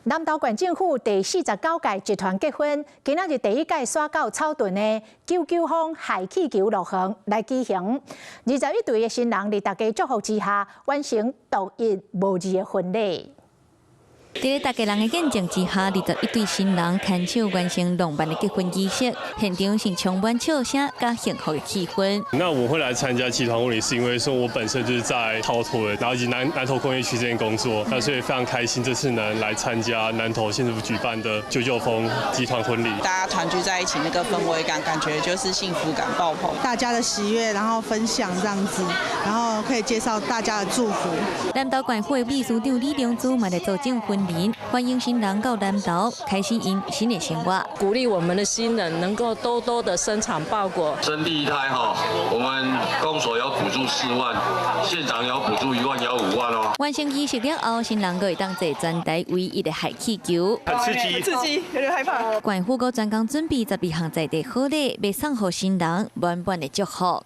南投縣政府第49屆集團結婚，今仔日第一屆徙到草屯的九九峰氦氣球樂園來舉行。21對的新人佇大家祝福之下，完成獨一無二的婚禮。佇大家人的見證之下，21對新人牽手完成浪漫的結婚儀式，現場是充滿笑聲佮幸福的氣氛。那我會來參加集團婚禮，是因為說我本身就是在桃屯，然後以及南投工業區這邊工作，那所以非常開心這次能來參加南投縣政府舉辦的九九峰集團婚禮。大家團聚在一起，那個氛圍感，感覺就是幸福感爆棚。大家的喜悅，然後分享這樣子，然後可以接受大家的祝福。南投縣府的秘書長李良珠嘛來做證婚人，歡迎新人到南投開始𪜶新的生活。鼓勵我們的新人能夠多多的生產報國。生第一胎哈，我們公所有補助4萬，縣長有補助1萬，有5萬哦。完成儀式了後，新人閣會當坐全台唯一的氦氣球。很刺激，刺激，有點害怕。縣府閣專工準備12項在地好禮，欲送予新人滿滿的祝福。